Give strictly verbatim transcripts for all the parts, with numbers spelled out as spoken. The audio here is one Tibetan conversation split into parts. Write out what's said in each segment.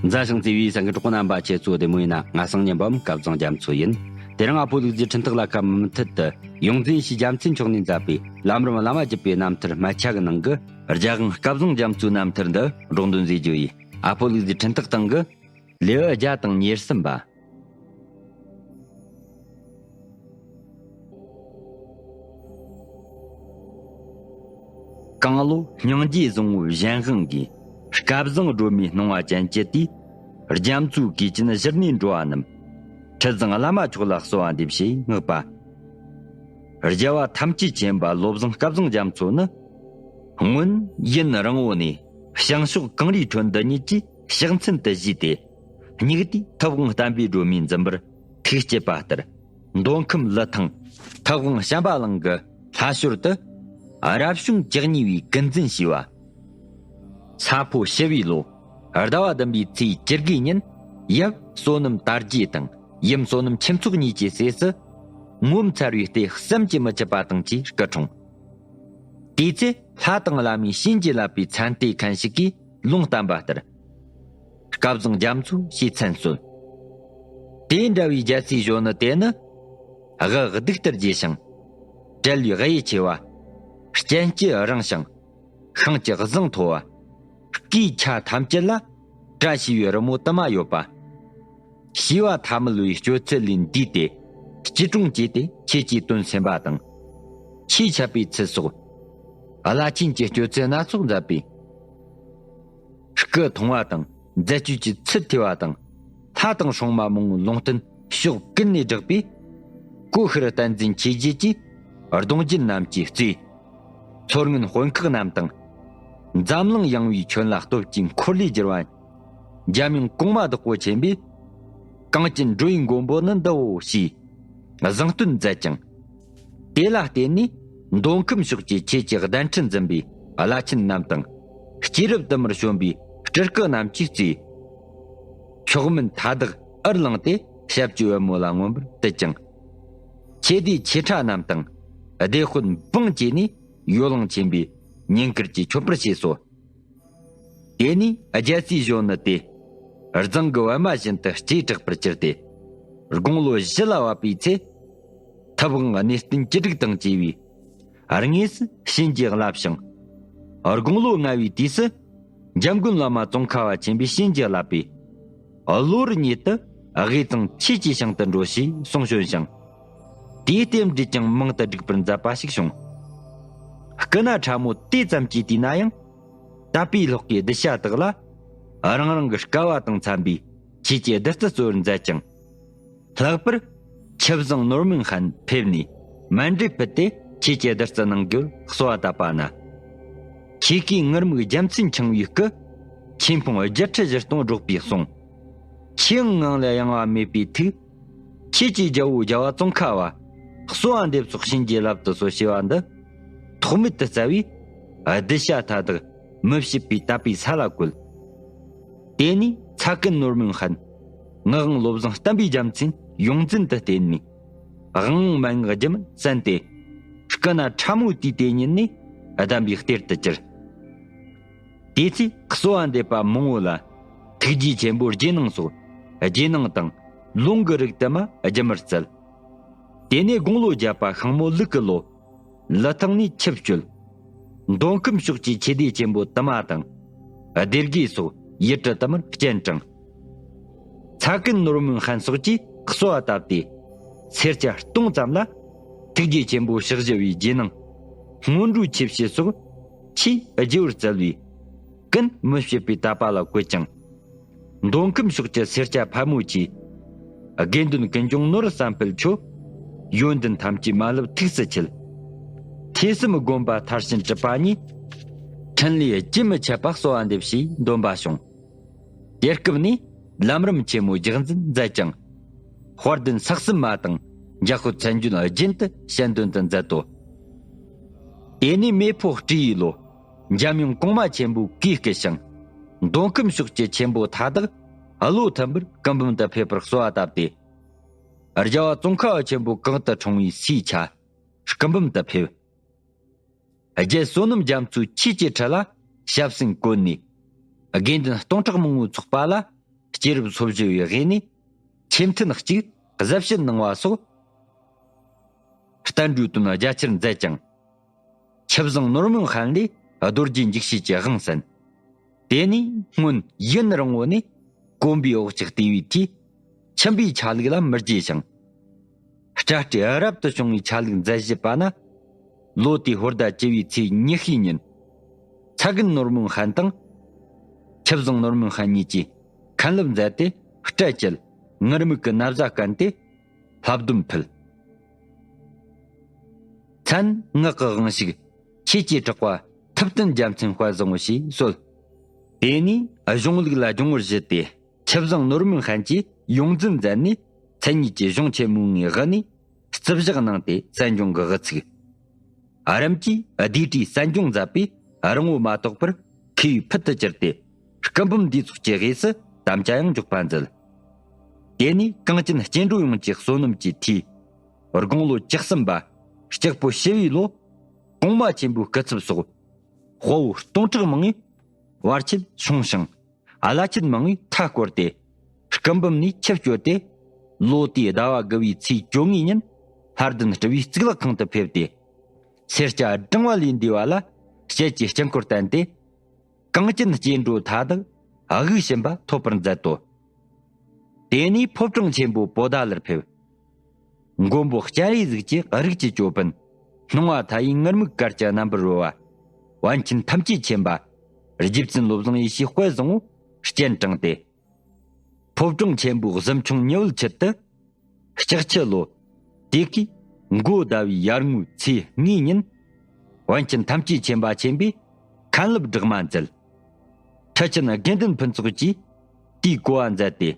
མཛའ་ཞིང་བརྩེ་བའི་སེམས་ཀྱི་གྲོགས་པོ་རྣམ་པ། ཁྱེད་ཚོ་བདེ་མོ་ཡིན་ན། ང་སང་ཉིན་པའམ་སྐལ་བཟང་རྒྱ་མཚོ་ཡིན། དེ་རིང་ཨ་ཕོ་ལུག་རྫིའི་འཕྲིན་ཐག་ལ་ཁ་མུ་མཐུད་དུ་ཡོངས་འཛིན་ཡེ་ཤེས་རྒྱལ་མཚན་མཆོག་ནས་མཛད་པའི་ལམ་རིམ་བླ་མ་བརྒྱུད་པའི་རྣམ་ཐར་སྨད་ཆ་གི་ནང་གི་རྒྱལ་དབང་སྐལ་བཟང་རྒྱ་མཚོའི་རྣམ་ཐར་འདི་སྒྲོག་འདོན་མཛད་རྒྱུ་ཡིན། ཨ་ཕོ་ལུག་རྫིའི་འཕྲིན་ཐག་སྟེང་གི་ལེའུ་བརྒྱ་དང་ཉེར་གསུམ་པ། གང་ལོ་སྙིང་རྗེ་བཟང་བོའི་གཞན་དབང་གིས། སྐལ་བཟང་སྒྲོལ་མའི་སྣང་བ་ཅན་གྱི་དུས། རྒྱ་མཚོའི་གོས་ཅན་བཞུར་ནས་འགྲོ་བ་རྣམས། ཁྲི་བཟང་བླ་མ་མཆོག་ལ་གསོལ་བ་འདེབས་ཞེས་བསྔགས་པ། རྒྱལ་བ་ཐམས་ཅད་མཁྱེན་པ་བློ་བཟང་སྐལ་བཟང་རྒྱ་མཚོ་ནི། སྔོན་ཡུན་རིང་བོ་ནས་བྱང་ཕྱོགས་གངས་རིའི་ཁྲོད་འདི་ཉིད་ཀྱི་ཕྱག་མཚན་དུ་བཞེས་ཏེ། སྙིགས་དུས་ཐུབ་དབང་བསྟན་པའི་སྒྲོན་མའི་འཛིན་པར་ཐུགས་བསྐྱེད་པ་ལྟར། མདོ་ཁམས་ལི་ཐང་ཐུབ་དབང་བྱམས་པ་གླིང་གི་ལྷ་ཞོར་དུ། རབ་བྱུང་བཅུ་གཉིས་པའི་ཀུན་འཛིན་ཞེས་པ། ས་ཕོ་བྱི་བའི་ལོ། ཟླ་བ་བདུན་པའི་ཚེས་བཅུ་དགུའི་ཉིན། ཡབ་བསོད་ནམས་དར་རྒྱས་དང་ཡུམ་བསོད་ནམས་ཁྱུ་ཚོགས་གཉིས་ཀྱི་སྲས་སུ། ངོ་མཚར་བའི་ལྟས་བསམ་གྱིས་མི་ཁྱབ་པ་དང་བཅས་སྐུ་འཁྲུངས། དེའི་ཚེ་ལྷ་དང་བླ་མའི་བྱིན་གྱིས་བརླབས་པའི་མཚན་ལྟས་མཁན་ཞིག་གིས་ལུང་བསྟན་པ་ལྟར། སྐལ་བཟང་རྒྱ་མཚོ་ཞེས་མཚན་གསོལ། དེ་འདྲ་བའི་རྒྱལ་སྲས་གཞོན་ནུ་དེ་ནི། དབུ་གདུགས་ལྟར་རྒྱས་ཤིང་། གྲལ་བའི་དབུ་ཡི་ཆེ་བ། སྤྱན་སྐྱིད་རིང་ཞིང་། ཤིང་གི་གཟེངས་མཐོ་བ། སྐུའི་ཆ་ཐམས་ཅད་ལ། བཀྲ་ཤིས་པའི་རི་མོ་དུ་མ་ཡོད་པ། བྱིས་པ་ཐ་མལ་པའི་སྤྱོད་ཚུལ་ལས་འདས་ཏེ། སྐྱིལ་ཀྲུང་བཅས་ཏེ་ཁྱེད་ཀྱི་དོན་སེམས་པ་དང་། ཆོས་འཆད་པའི་ཚུལ་སོགས། བླ་ཆེན་གྱི་སྤྱོད་ཚུལ་སྣ་ཚོགས་མཛད་པས། སྐུ་མཐོང་བ་དང་མཛད་སྤྱོད་ཀྱི་ཚུལ་ཐོས་པ་དང་། ལྷ་དང་སྲུང་མ་མང་བོའི་ལུང་བསྟན་ཕྱོགས་ཀུན་ནས་བསྒྲགས་པས། གོ་ཤྲི་བསྟན་འཛིན་ཆོས་རྒྱལ་གྱིས་གདུང་རྒྱུད་རྣམས་ཀྱི་གཙོས། མཚོ་སྔོན་དཔོན་ཁག་རྣམས་དང་། འཛམ་གླིང་ཡངས་པའི་ཁྱོན་ལ་སྟོབས་ཀྱི་འཁོར་ལོས་བསྒྱུར་བ། འཇམ་དབྱངས་གོང་མ་བདག་པོ་ཆེན་པོས། གངས་ཅན་འགྲོ་བའི་མགོན་པོ་ནི་འདིའོ་ཞེས་བཟང་བསྟོད་མཛད་ཅིང་། དེ་ལ་བརྟེན་ནས་མདོ་ཁམས་ཕྱོགས་ཀྱི་ཆོས་ཀྱི་གདན་ཁྲི་འཛིན་པའི་བླ་ཆེན་རྣམས་དང་། སྐྱེས་རབས་དུ་མར་བྱོན་པའི་སྤྲུལ་སྐུ་རྣམས་ཀྱིས་གཙོས། མཆོག་དམན་མཐའ་དག་འུར་ལངས་ཏེ་ཞབས་ཀྱི་པད་མོ་ལ་མངོན་པར་བཏུད་ཅིང་། ཆོས་སྡེ་ཆེ་ཕྲ་རྣམས་དང་སྡེ་དཔོན་འབངས་བཅས་ནས་ཡོ་ལང་ཆེན་པོས་བསྙེན་བཀུར་གྱིས་མཆོད་པར་བྱས་སོ། དེ་ནས་རྒྱལ་སྲས་གཞོན་ནུ་དེ། རྫིང་གི་པད་མ་བཞིན་དུ་ལྕེ་དྲག་པར་གྱུར་ཏེ། དགུང་ལོ་བཞི་ལ་བབས་པའི་ཚེ། ཐུབ་དབང་གནས་བརྟན་ཅི་སྒྲིག་དང་བཅས་པའི་དངོས་སུ་བྱིན་གྱིས་བརླབས་ཤིང་། དགུང་ལོ་ལྔ་བའི་དུས་སུ། འཇམ་མགོན་བླ་མ་ཙོང་ཁ་པ་ཆེན་པོས་བྱིན་གྱིས་བརླབས་པས། གློ་བུར་ཉིད་དུ་དབུས་གཙང་ཆོས་ཀྱི་ཞིང་དུ་འགྲོ་ཞེས་གསུང་བྱོན་ཞིང་། དེའི་རྟེན་འབྲེལ་ཀྱང་མང་དུ་བསྒྲིགས་པར་མཛད་པ་ཞིག་བྱུང་། སྐུ་ན་ཕྲ་མོ་དེ་ཙམ་གྱི་དུས་ན་ཡང་། དད་པའི་ལྷག་གིས་གདུལ་བྱ་དག་ལ། རང་རང་གི་དཀའ་བ་དང་འཚམ་པའི་ཆོས་ཀྱི་བདུད་རྩི་སྩོལ་བར་མཛད་ཅིང་། ལྷག་པར་ཆུ་བཟང་ནོར་མོའི་ཧན་ཕེབས་ནས་མཎྜལ་ཕུལ་ཏེ་ཆོས་ཀྱི་བདུད་རྩི་གནང་རྒྱུར་གསོལ་བ་བཏབ་པ་ན། ཆོས་སྐུའི་ངུར་སྨྲིག་རྒྱལ་མཚན་འཆང་བའི་སྐུ། ཆོས་འཕང་བརྒྱད་ཁྲི་བཞི་སྟོང་སྒྲོག་པའི་གསུང་། ཆོས་དབྱིངས་ངང་ལས་གཡེང་བ་མེད་པའི་ཐུགས། ཆོས་ཀྱི་རྒྱལ་པོ་རྒྱལ་བ་ཙོང་ཁ་པ། གསོལ་བ་འདེབས་སོ་བྱིན་གྱིས་བརླབ་ཏུ་གསོལ་ཞེས་པ་འདི། ཐོགས་མེད་དུ་སྩལ་བས། གདུལ་བྱ་མཐའ་དག་མི་ཕྱེད་པའི་དད་པའི་ས་ལ་བཀོད། དེ་ནས་ཚ་ཀུན་ནོར་མོའི་ཧན། ངག་དབང་བློ་བཟང་བསྟན་པའི་རྒྱལ་མཚན་ཡོངས་འཛིན་དུ་བསྟེན་ནས། དབང་མན་ངག་རྒྱུན་མི་གསན་ཏེ། སྐུ་ན་ཕྲ་མོའི་དུས་དེ་ཉིད་ནས་གདམས་པའི་གཏེར་དུ་གྱུར། དེ་ཚེ་གསོལ་བ་འདེབས་པ་མང་བོ་ལ། ཐུགས་རྗེ་ཆེན་པོའི་རྗེས་གནང་སོགས་རྗེས་གནང་དང་ལུང་གི་རིགས་དུ་མ་རྒྱུན་མར་སྩལ། དེ་ནས་དགུང་ལོ་བརྒྱད་པ་ཤིང་མོ་ལུག་གི་ལོ། ལི་ཐང་ནས་ཆིབས་བསྐྱོད། མདོ་ཁམས་ཕྱོགས་ཀྱི་ཆོས་སྡེ་ཆེན་པོ་དུ་མ་དང་། སྡེ་དགེ་སོགས་ཡུལ་གྲུ་དུ་མར་སྤྱན་དྲངས། ཚ་ཀུན་ནོར་མོའི་ཧན་སོགས་ཀྱིས་གསོལ་བ་བཏབ་སྟེ། སེར་སྐྱ་སྟོང་ཙམ་ལ། ཐུགས་རྗེ་ཆེན་པོ་ཕྱག་བཞི་པའི་རྗེས་གནང་། སྔོན་འགྲོའི་ཆོས་བྱེད་སོགས་ཆོས་བགྱི་བར་སྩལ་བས། ཀུན་མི་ཕྱེད་པའི་དད་པ་ལ་བཀོད་ཅིང་། མདོ་ཁམས་ཕྱོགས་ཀྱི་སེར་སྐྱ་ཕལ་མོ་ཆེའི། དགེ་འདུན་ཀུན་འབྱུང་ནོར་བུ་བསམ་འཕེལ་མཆོག་ཡོན་ཏན་ཐམས་ཅད་མ་ལུས་ཐུགས་སུ་ཆུད། ཐོས་བསམ་སྒོམ་པ་མཐར་ཕྱིན་གྲུབ་པ་ཉིད། འཕྲིན་ལས་རྒྱུན་མི་ཆད་པ་གསོལ་བ་འདེབས་ཞེས་འདོན་པ་བྱུང་། དེ་སྐབས་ནས་ལམ་རིམ་ཆེན་མོའི་རྒྱག་འཛིན་མཛད་ཅིང་། དཔལ་ལྡན་ཕྱག་གསུམ་མ་དང་འཇམ་དཔལ་མཚན་བརྗོད་རྒྱུན་དུ་བཤད་དོན་དུ་མཛད་དོ། དེ་ནས་མེ་ཕོ་སྤྲེའུའི་ལོ། འཇམ་དབྱངས་གོང་མ་ཆེན་པོས་གུས་བསྐུལ་ཞིང་། མདོ་ཁམས་ཕྱོགས་ཀྱི་ཆེན་པོ་མཐའ་དག་བློ་མཐུན་པར་སྐུ་འབུམ་དུ་ཕེབས་པར་གསོལ་བ་བཏབ་སྟེ། རྒྱལ་བ་ཙོང་ཁ་པ་ཆེན་པོ་གང་དུ་འཁྲུངས་པའི་སའི་ཆ་སྐུ་འབུམ་དུ་ཕེབས། རྒྱལ་བསོད་ནམས་རྒྱ་མཚོའི་ཆོས་ཀྱི་ཁྲི་ལ་ཞབས་སེན་བཀོད་ནས། དགེ་འདུན་སྟོང་ཕྲག་མང་པོའི་ཚོགས་པ་ལ་ སྐྱེས་རབས་སོ་བཞི་བའི་དབུས་ནས་ཆེས་མཐུན་གཅིག་གཟབ་བྱེད་གནང་བ་སོགས། བསྟན་འགྲོའི་དོན་རྒྱ་ཆེར་མཛད་ཅིང་། ཆུ་བཟང་ནོར་མོའི་ཧན་ལས་རྡོ་རྗེ་འཇིགས་བྱེད་ཀྱི་དབང་གསན། དེ་ནས་སྔོན་ཡུན་རིང་བོ་ནས་གོམ་པའི་འོག་ཅིག་བལྟས་པའི་དུས། ཁྱིམ་པའི་ཆ་ལུགས་ལ་མི་བརྗེ་ཞིང་། སྤྲ་སྤྲེའུ་རབ་ཏུ་བྱུང་བའི་ཆ་ལུགས་མཛད་བཞིན་པ་ན། ལོ་དེའི་ཧོར་ཟླ་བཅུ་བའི་ཚེས་ཉི་ཤུའི་ཉིན། ཚ་རྒན་ནོར་མོའི་ཧན་དང་། ཆུ་བཟང་ནོར་མོའི་ཧན་གཉིས་ཀྱིས་མཁན་སློབ་མཛད་དེ་སྤྲ་བཅད་ངུར་སྨྲིག་གི་ན་བཟའ་བཀན་ཏེ་ལྷ་སྡོམ་ཕུལ། མཚན་ངག་གི་དབང་ཕྱུག་ཆོས་ཀྱི་གྲགས་པ་ཐུབ་བསྟན་རྒྱལ་མཚན་དཔལ་བཟང་བོ་ཞེས་གསོལ། དེ་ནས་གཞུང་ལུགས་ལ་སྦྱོང་བར་བཞེད་དེ། ཆུ་བཟང་ནོར་མོའི་ཧན་གྱིས་ཡོངས་འཛིན་མཛད་ནས། མཚན་ཉིད་ཀྱི་གཞུང་ཆེན་མོའི་ངོས་དབུ་ནས་རྩིབ་ཞག་གནང་སྟེ་གསན་སྦྱོང་གི་དབུ་ཚུགས། རིམ་གྱིས་བསྡུས་གྲྭའི་གསན་སྦྱོང་མཛད་པས་རིང་བོ་མ་ཐོགས་པར་མཁས་པའི་ཕུལ་དུ་གྱུར་ཏེ། སྐུ་འབུམ་འདུས་ཚོགས་ཀྱི་དབུས་སུ་དམ་བཅའ་ཡང་འཇོག་པ་མཛད། དེ་ནས་གངས་ཅན་སྐྱེ་འགྲོ་ཡོངས་ཀྱི་བསོད་ནམས་ཀྱི་མཐུས། དགུང་ལོ་བཅུ་གསུམ་པ། ལྕགས་ཕོ་བྱི་བའི་ལོ། གོང་མ་ཆེན་པོའི་སྐུ་ཚབ་སོགས། དཔའ་བོ་སྟོང་ཕྲག་མང་བས་བར་ཆད་བྱུང་ཞིང་། བླ་ཆེན་མང་བས་མཐའ་བསྐོར་ཏེ། སྐུ་འབུམ་ནས་ཆིབས་བསྐྱོད་དེ། ལོ་དེའི་ཟླ་བ་དགུ་བའི་ཚེས་བཅོ་ལྔའི་ཉིན། ལྷ་ལྡན་སྤྲུལ་པའི་གཙུག་ལག་ཁང་དུ་ཕེབས་ཏེ། སེར་སྐྱ་བགྲང་བ་ལས་འདས་པ་ལ་ཞལ་གྱི་དཀྱིལ་འཁོར་བསྟན་ཏེ། གངས་ཅན་སྐྱེ་འགྲོ་མཐའ་དག་དབུགས་ཕྱིན་པ་ཐོབ་པར་མཛད་དོ། དེ་ནས་ཕོ་བྲང་ཆེན་པོ་པོ་ཏཱ་ལར་ཕེབས། མགོན་པོ་སྤྱན་རས་གཟིགས་ཀྱི་རིགས་ཀྱི་ཅོད་པན། སྣང་བ་མཐའ་ཡས་ངུར་སྨྲིག་གར་གྱི་རྣམ་པར་རོལ་བ། པཎ་ཆེན་ཐམས་ཅད་མཁྱེན་པ། རྗེ་བཙུན་བློ་བཟང་ཡེ་ཤེས་དཔལ་བཟང་བོ་སྤྱན་དྲངས་ཏེ། ཕོ་བྲང་ཆེན་པོའི་གཟིམ་ཆུང་ཉི་འོད་ཆེད་དུ། ལྕགས་ཁྱི་ལོ། དེ་གའི་མགོ་ཟླ་བའི་ཡར་ངོའི་ཚེས་ལྔའི་ཉིན། པཎ་ཆེན་ཐམས་ཅད་མཁྱེན་པ་ཆེན་པོས་མཁན་སློབ་སྦྲགས་མ་མཛད། ཁྲི་ཆེན་དགེ་འདུན་ཕུན་ཚོགས་ཀྱིས་དེའི་གོ་བ་མཛད་དེ།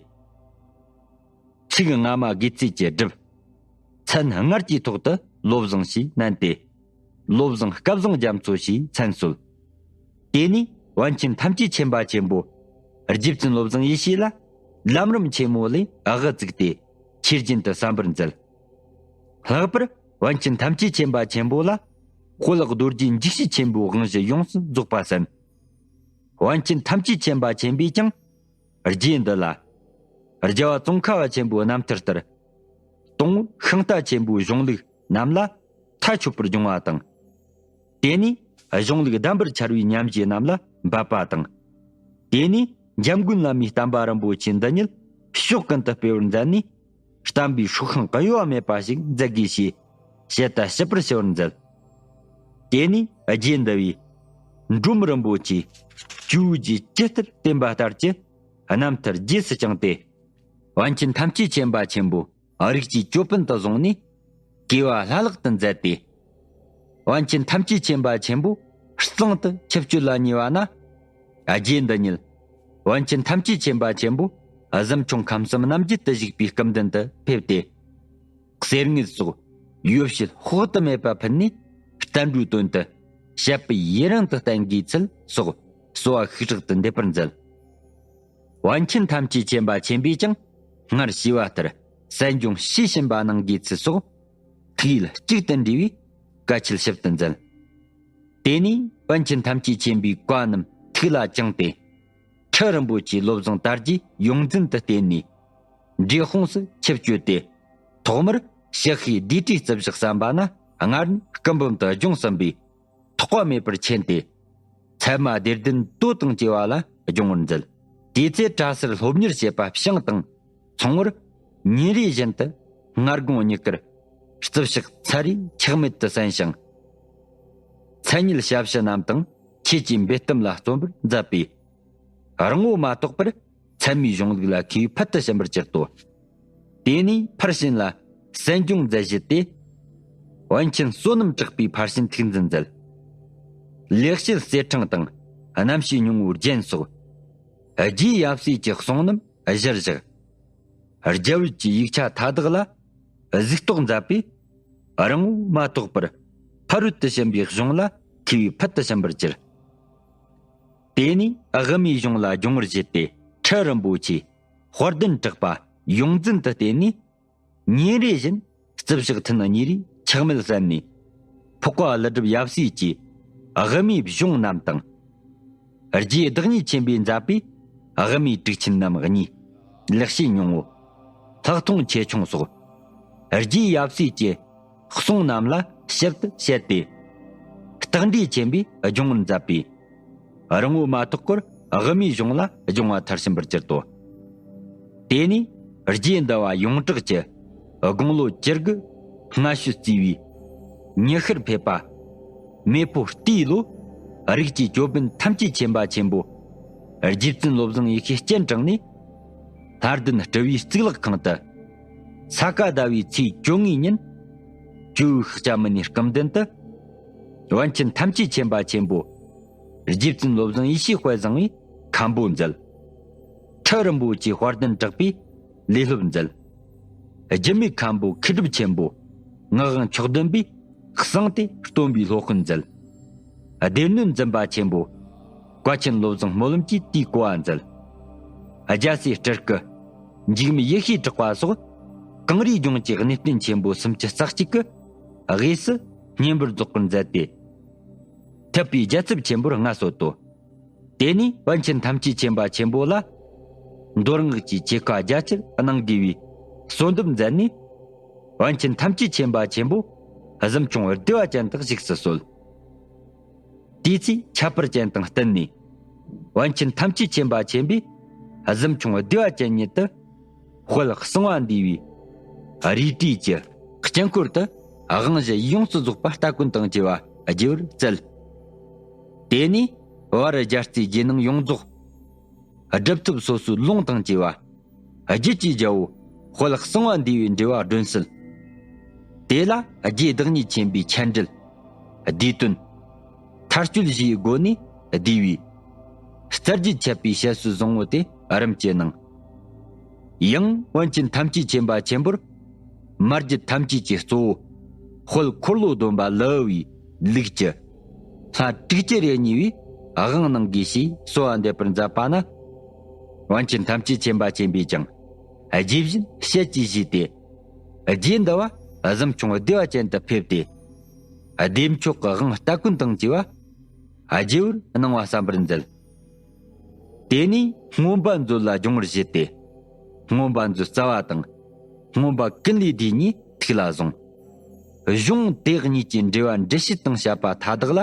ཚིག་སྔ་མ་དགེ་ཚུལ་གྱིས་བསྒྲུབས། མཚན་སྔར་གྱི་ཐོག་ཏུ་བློ་བཟང་ཞེས་བསྣན་ཏེ། བློ་བཟང་སྐལ་བཟང་རྒྱ་མཚོ་ཞེས་མཚན་གསོལ། དེ་ནས་པཎ་ཆེན་ཐམས་ཅད་མཁྱེན་པ་ཆེན་པོ། རྗེ་བཙུན་བློ་བཟང་ཡེ་ཤེས་ལ་ལམ་རིམ་ཆེན་མོ་ལས་དབུ་བཙུགས་ཏེ་ཆོས་རྒྱུན་དུ་གསན་པར་མཛད། ལྷག་པར་པཎ་ཆེན་ཐམས་ཅད་མཁྱེན་པ་ཆེན་པོ་ལ་དཔལ་རྡོ་རྗེ་འཇིགས་བྱེད་ཆེན་པོའི་དབང་བཞི་ཡོངས་སུ་རྫོགས་པ་གསན། པཎ་ཆེན་ཐམས་ཅད་མཁྱེན་པ་ཆེན་པོས་ཀྱང་། རྗེ་འདི་ལ། རྒྱལ་བ་ཙོང་ཁ་པ་ཆེན་པོའི་རྣམ་ཐར་ལྟར། སྟོང་ཤིང་རྟ་ཆེན་པོའི་གཞུང་ལུགས་རྣམས་ལ་མཐའ་ཆོད་པར་སྦྱོང་བ་དང་། དེ་ནས་གཞུང་ལུགས་གདམས་པར་འཆར་བའི་ཉམས་བཞེས་རྣམས་ལ་འབད་པ་དང་། དེ་ནས་འཇམ་མགོན་བླ་མའི་བསྟན་པ་རིན་པོ་ཆེ་འདི་ཉིད་ཕྱོགས་ཀུན་ཏུ་སྤེལ་བར་མཛད་ནས། བསྟན་པའི་སྲོག་ཤིང་གཡོ་བ་མེད་པ་ཞིག་མཛད་དགོས་ཞེས་ཞལ་ལྟ་ཞིབ་པར་ཞུ་བར་མཛད། དེ་ནས་རྗེ་འདི་བས་འབྲོམ་རིན་པོ་ཆེ་ཇོ་བོ་རྗེ་ཇི་ལྟར་བསྟན་པ་ལྟར་གྱི་རྣམ་ཐར་རྗེས་སུ་བསྐྱངས་ཏེ། པཎ་ཆེན་ཐམས་ཅད་མཁྱེན་པ་ཆེན་པོ་རིགས་ཀྱི་ཅོད་པན་དུ་བཟུང་ནས་དགེ་བ་བླ་ལྷག་ཏུ་མཛད་དེ། པཎ་ཆེན་ཐམས་ཅད་མཁྱེན་པ་ཆེན་པོ་གཙང་དུ་ཆིབས་བསྐྱོད་ལ་ཉེ་བ་ན། རྗེ་འདི་ཉིད་པཎ་ཆེན་ཐམས་ཅད་མཁྱེན་པ་ཆེན་པོ་གཟིམ་ཆུང་ཁམས་གསུམ་རྣམ་བརྒྱད་དུ་བཞུགས་པའི་སྐུ་མདུན་དུ་ཕེབས་ཏེ། གསེར་དངུལ་སོགས་ཡོ་བྱད་དཔག་ཏུ་མེད་པ་ཕུལ་ནས་བསྟན་འགྲོའི་དོན་དུ་བཤད་པའི་ཡི་རང་དུ་བསྟན་དགོས་ཚུལ་སོགས་གསོལ་བ་ཤུགས་དྲག་ཏུ་འདེབས་པར་མཛད། པཎ་ཆེན་ཐམས་ཅད་མཁྱེན་པ་ཆེན་པོས་ཀྱང་སྔར་ཞུས་པ་ལྟར་གསན་སྦྱོང་ཤེས་བཞིན་པ་གནང་དགོས་ཚུལ་སོགས་ཐུགས་ཡིད་གཅིག་ཏུ་འདྲེས་པའི་བཀའ་ཆོས་ཞིབ་ཏུ་མཛད། དེ་ནས་པཎ་ཆེན་ཐམས་ཅད་མཁྱེན་པའི་བཀའ་རྣམས་ཐུགས་ལ་བཅངས་ཏེ། ཁྲི་རིན་པོ་ཆེའི་བློ་བཟང་དར་རྒྱས་ཡོངས་འཛིན་དུ་བསྟེན་ནས་འབྲས་སྤུངས་སུ་ཆིབས་བསྐྱོད་དེ། ཐོག་མར་ཞག་ཤས་བསྡུས་གྲྭའི་རྩིབ་ཞག་བསམ་པ་ན་སྔར་སྐུ་འབུམ་དུ་སྦྱོང་ཟིན་པས་ཐོགས་པ་མེད་པར་མཁྱེན་ཏེ། ཚད་མ་སྡེ་བདུན་མདོ་དང་བཅས་པ་ལ་སྦྱོང་བར་མཛད། དེ་ཚེ་གྲྭ་སར་སློབ་གཉེར་བྱེད་པ་ཕྱིན་དང་མཚུངས་པར་ཉིན་རེ་བཞིན་དུ་སྔ་དགོང་མྱུ་གུར་རྩིབ་ཞག་ཚར་རེ་འཆག་མེད་དུ་གསན་ཞིང་། མཚན་ཉིད་ཞབས་ཕྱི་རྣམས་དང་ཆོས་ཀྱི་འབེལ་གཏམ་ལ་བརྩོན་པར་མཛད་པས། རིང་བོ་མ་ཐོགས་པར་ཚད་མའི་གཞུང་ལུགས་ལ་མཁས་པའི་ཕུལ་དུ་ཕྱིན་པར་གྱུར་ཏོ། དེ་ནས་ཕར་ཕྱིན་ལ་གསན་སྦྱོང་མཛད་བཞིན་ཏེ། པཎ་ཆེན་བསོད་ནམས་གྲགས་པའི་ཕར་ཕྱིན་ཐུགས་འཛིན་མཛད། ལེགས་བཤད་གསེར་ཕྲེང་དང་རྣམ་བཤད་སྙིང་པོའི་རྒྱན་སོགས། རྗེ་ཡབ་སྲས་ཀྱི་གསུང་རྣམས་གཞིར་བཞག་རྒྱ་བོད་ཀྱི་ཡིག་ཆ་མཐའ་དག་ལ་གཟིགས་རྟོག་མཛད་པས། རིང་བོ་མ་ཐོགས་པར་ཕ་རོལ་ཏུ་ཕྱིན་པའི་གཞུང་ལ་མཁས་པའི་ཕུལ་དུ་ཕྱིན་པར་གྱུར། དེ་ནས་དབུ་མའི་གཞུང་ལ་སྦྱོང་བར་བྱེད་དེ། ཁྲི་རིན་པོ་ཆེ་དཔལ་ལྡན་གྲགས་པ་ཡོངས་འཛིན་དུ་བསྟེན་ནས། ཉིན་རེ་བཞིན་རྩིབ་ཞག་ཐུན་གཉིས་རེ་འཆག་མེད་གསན་ནས། འཕགས་པ་ཀླུ་སྒྲུབ་ཡབ་སྲས་ཀྱི་དབུ་མའི་གཞུང་རྣམས་དང་། རྗེ་བདག་ཉིད་ཆེན་པོས་མཛད་པའི་དབུ་མའི་དྲུག་ཆེན་རྣམས་གཉིས། ལེགས་བཤད་སྙིང་བོ། ལྷག་མཐོང་ཆེ་ཆུང་སོགས། རྗེ་ཡབ་སྲས་ཀྱི་གསུང་རྣམས་ལ་ཞིབ་ཏུ་དཔྱད་དེ། རྟགས་འགྲེལ་ཆེན་པོས་སྦྱོང་བར་མཛད་པས། རིང་བོ་མ་ཐོགས་པར་དབུ་མའི་གཞུང་ལ་སྦྱོང་བ་མཐར་ཕྱིན་པར་གྱུར་ཏོ། དེ་ནས་རྗེ་འདི་བ་ཡོངས་གྲགས་ཀྱི་དགུང་ལོ་བཅུ་དགུ་སྔ་ཕྱི་བརྩིས་པའི་ཉི་ཤར་ཕེབས་པ། མེ་ཕོ་རྟའི་ལོ། རིགས་ཀྱི་ཅོད་པན་ཐམས་ཅད་མཁྱེན་པ་ཆེན་པོ། རྗེ་བཙུན་བློ་བཟང་ཡེ་ཤེས་སྤྱན་དྲངས་ནས། ལྷ་ལྡན་སྤྲུལ་པའི་གཙུག་ལག་ཁང་དུ། ས་ག་ཟླ་བའི་ཚེས་བཅོ་ལྔའི་ཉིན། ཇོ་བོའི་ཤཱཀྱ་མུ་ནེའི་སྐུ་མདུན་དུ། པཎ་ཆེན་ཐམས་ཅད་མཁྱེན་པ་ཆེན་པོ། རྗེ་བཙུན་བློ་བཟང་ཡེ་ཤེས་དཔལ་བཟང་བས་མཁན་པོ་མཛད། ཁྲི་རིན་པོ་ཆེའི་དཔལ་ལྡན་དྲེགས་པས་ལས་སློབ་མཛད། རྒྱུད་སྨད་མཁན་པོ་མཁས་གྲུབ་ཆེན་པོ་ངག་དབང་མཆོག་ལྡན་པས་གསང་སྟེ་སྟོན་པའི་སློབ་དཔོན་མཛད། སྡེ་སྣོད་འཛིན་པ་ཆེན་པོ་བཀའ་ཆེན་བློ་བཟང་སྨོན་ལམ་གྱིས་དེའི་གོ་བ་མཛད། རྒྱལ་སྲས་སྤྲུལ་སྐུ་འཇིགས་མེད་ཡེ་ཤེས་གྲགས་པ་སོགས་གངས་རིའི་ལྗོངས་ཀྱི་གནས་བརྟན་ཆེན་པོ་སུམ་ཅུ་རྩ་གཅིག་གི་དབུས་སུ་བསྙེན་པར་རྫོགས་པར་མཛད་དེ། ཐུབ་པའི་རྒྱལ་ཚབ་ཆེན་པོར་མངའ་གསོལ་ཏོ། དེ་ནས་པཎ་ཆེན་ཐམས་ཅད་མཁྱེན་པ་ཆེན་པོ་ལ་མདོ་སྔགས་ཀྱི་ཆོས་བཀའ་རྒྱ་ཆེར་གནང་དགོས་པའི་གསོལ་འདེབས་མཛད་ནས། པཎ་ཆེན་ཐམས་ཅད་མཁྱེན་པ་ཆེན་པོ་གཟིམ་ཆུང་བདེ་བ་ཅན་དུ་བཞུགས་སུ་གསོལ། དེའི་ཚེ་ཁྱད་པར་ཅན་དང་བསྟུན་ནས། པཎ་ཆེན་ཐམས་ཅད་མཁྱེན་པ་ཆེན་པོས་གཟིམ་ཆུང་བདེ་བ་ཅན་ཉིད་དུ། དཔལ་གསང་བ་འདུས་པའི་རས་བྲིས་ཀྱི་དཀྱིལ་འཁོར་དུ་དབང་བཞི་ཡོངས་སུ་རྫོགས་པ་སྟ་གོན་དང་བཅས་པ་རྒྱས་པར་བསྩལ། དེ་ནས་བར་རྒྱལ་རྩེ་རྗེས་གནང་ཡོངས་རྫོགས། སྒྲུབ་ཐབས་སོ་སོའི་ལུང་དང་བཅས་པ། རྒྱུད་ཀྱི་རྒྱལ་པོ་དཔལ་གསང་བ་འདུས་པའི་འགྲེལ་པ་སྒྲོན་གསལ། དེ་ལ་རྗེ་བདག་ཉིད་ཆེན་པོའི་མཆན་འགྲེལ། བསྡུས་དོན། མཐར་གཅོད་བཞིའི་སྒོ་ནས་བསྡུས་པའི། རྩ་རྒྱུད་འཆད་པའི་བཤད་སྲོལ་བཟང་བོ་དེ་རིམ་གྱིས་གནང་། ཡང་པཎ་ཆེན་ཐམས་ཅད་མཁྱེན་པ་ཆེན་པོར། མ་རྒྱུད་ཐམས་ཅད་ཀྱི་གཙོ་བོ། དཔལ་འཁོར་ལོ་སྡོམ་པ་ལི་ཨུ་པའི་ལུགས་ཀྱི། ལྷ་དྲུག་ཅུ་རེ་གཉིས་པའི་དབང་གནང་དགོས་ཞེས་གསོལ་བ་འདེབས་པར་མཛད་པ་ན། པཎ་ཆེན་ཐམས་ཅད་མཁྱེན་པ་ཆེན་པོས་ཀྱང་། རྗེ་བཞིན་ཞལ་གྱིས་བཞེས་ཏེ། རྗེ་འདི་བ་གཟིམ་ཆུང་བདེ་བ་ཅན་དུ་ཕེབས་ཏེ། བདེ་མཆོག་གི་དབང་སྟ་གོན་དང་བཅས་པ། རྒྱས་པར་གནང་བ་བསམ་པར་མཛད། དེ་ནས་མངོན་པ་མཛོད་ལ་སྦྱོང་བར་བཞེད་དེ། མངོན་པ་མཛོད་རྩ་བ་དང་། མངོན་པ་ཀུན་ལས་བདེ་གཉིས་ཐུགས་ལ་བཟུང་། གཞུང་དེ་གཉིས་ཀྱི་འགྲེལ་པ་འགྲེལ་བཤད་དང་བཤད་པ་མཐའ་དག་ལ།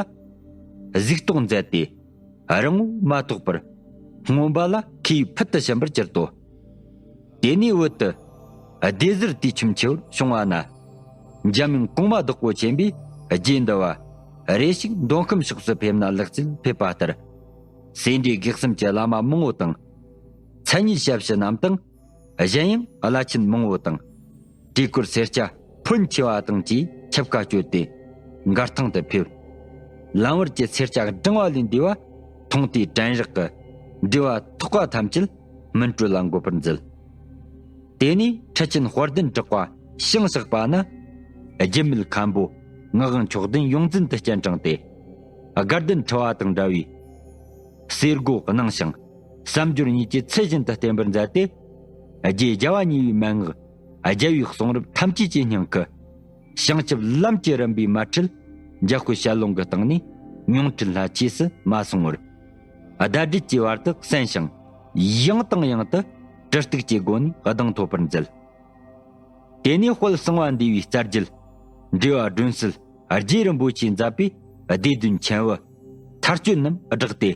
གཟིགས་རྟོག་མཛད་དེ། རིང་པོ་མ་ཐོགས་པར། མངོན་པ་ལ་མཁས་པའི་ཕུལ་དུ་ཕྱིན་པར་གྱུར་ཏོ། དེ་ནས་བོད་དུ། སྡེ་ཟུར་དུས་ཁྱིམ་ཆེ་བར་བྱུང་བ་ན། འཇམ་དབྱངས་གོང་མ་བདག་པོ་ཆེན་པོས་རྗེ་འདི་བ། རེ་ཞིག་མདོ་ཁམས་ཕྱོགས་སུ་ཕེབས་ན་ལེགས་ཚུལ་ཕེབས་པ་ལྟར། སེ་འབྲས་དགེ་གསུམ་གྱི་བླ་མ་མང་བོ་དང་། མཚན་ཉིད་ཞབས་ཕྱི་རྣམས་དང་། གཞན་ཡང་བླ་ཆེན་མང་བོ་དང་། གྲོས་སྐོར་སེར་སྐྱ་ཕོན་ཆེ་བ་དང་བཅས་ཆིབས་ཁ་བསྐྱོད་དེ་མགར་ཐང་དུ་ཕེབས། ལམ་བར་གྱི་སེར་སྐྱ་བགྲང་བ་ལས་འདས་པ་མཐོང་སྟེ་དྲན་རེག་གི་འབྲེལ་བ་ཐོགས་པ་ཐམས་ཅད་སྨིན་གྲོལ་ལ་འགོད་པར་མཛད། དེ་ནས་ཁྲི་ཆེན་དཔལ་ལྡན་གྲགས་པ་ཞིང་གཤེགས་པ་ན། རྒྱུད་སྨད་མཁན་པོ་ངག་དབང་མཆོག་ལྡན་ཡོངས་འཛིན་དུ་སྤྱན་དྲངས་ཏེ། དགའ་ལྡན་ཁྲི་པ་དང་འདྲ་བའི་གསེར་སྒོ་གནང་ཞིང་། བསམ་སྦྱོར་གཉིས་ཀྱི་ཚུལ་བཞིན་དུ་བསྟེན་པར་མཛད་དེ། རྗེ་རྒྱལ་བ་གཉིས་པའི་མན་ངག་རྒྱལ་བའི་གསུང་རབ་ཐམས་ཅད་ཀྱི་སྙིང་ཁུ། བྱང་ཆུབ་ལམ་གྱི་རིམ་པའི་མལ་ཁྲིད་འཇམ་དཔལ་ཞལ་ལུང་གི་སྟེང་ནས་མྱོང་འཕྲིན་ལྷ་ཆོས་སུ་མ་སོང་བར། ཟླ་སྒྲིལ་གྱི་བར་དུ་གསན་ཞིང་། ཡང་དང་ཡང་དུ་དྲི་གཏུག་གི་སྒོ་ནས་གདེང་ཐོབ་པར་མཛད། དེ་ནས་དཔལ་གསང་བ་འདུས་པའི་རྩ་རྒྱུད་འགྲེལ་པ་སྒྲོན་གསལ་རྗེ་རིན་པོ་ཆེས་མཛད་པའི་སྡེ་བདུན་མཆན་བུ་མཐར་གཅོད་རྣམས་བསྒྲགས་ཏེ།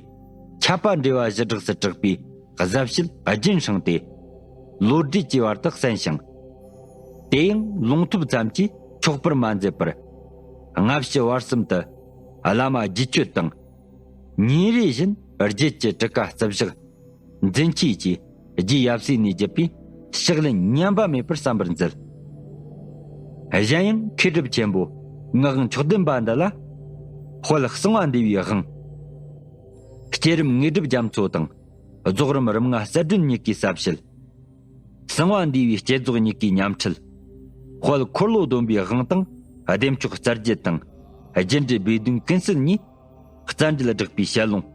ཁྱབ་པ་འགྲེལ་པ་བཞི་སྦྲགས་སུ་གྲགས་པའི་ཟབ་བཤད་རྒྱུན་བསྲིངས་ཏེ། ལོ་སྦྲེལ་གྱི་བར་དུ་གསན་ཞིང་། དེ་ཡང་ལུང་ཐོབ་ཙམ་གྱིས་ཆོག་པར་མ་མཛད་པར། སྔ་ཕྱི་བར་གསུམ་དུ་བླ་མ་རྗེ་ཆོས་དང་། ཉིན་རེ་བཞིན་རྒྱུད་ཀྱི་གྲུ་ཁ་རྩིབས་ཞག་འཛིན་ཆས་ཀྱིས་རྗེ་ཡབ་སྲས་ནས་བརྒྱུད་པའི་ཕྱག་ལེན་ཉམས་པ་མེད་པར་བརྩམ་པར་མཛད། གཞན་ཡང་མཁས་གྲུབ་ཆེན་པོ་ངག་དབང་མཆོག་ལྡན་པ་འདི་ལ། དཔལ་གསང་བ་འདུས་པའི་དབང་། བསྐྱེད་རིམ་དངོས་གྲུབ་རྒྱ་མཚོ་དང་། རྫོགས་རིམ་རིམ་ལྔ་གསལ་སྒྲོན་གཉིས་ཀའི་ཟབ་བཤད། གསང་བ་འདུས་པའི་བསྐྱེད་རྫོགས་གཉིས་ཀའི་ཉམས་ཁྲིད། དཔལ་འཁོར་ལོ་སྡོམ་པའི་དབང་དང་། བདེ་མཆོག་རྩ་རྒྱུད་དང་། རྒྱུ་འབྲས་སྦས་དོན་ཀུན་གསལ་གཉིས། རྩ་འགྲེལ་བསྒྲགས་པའི་ཞལ་ལུང་།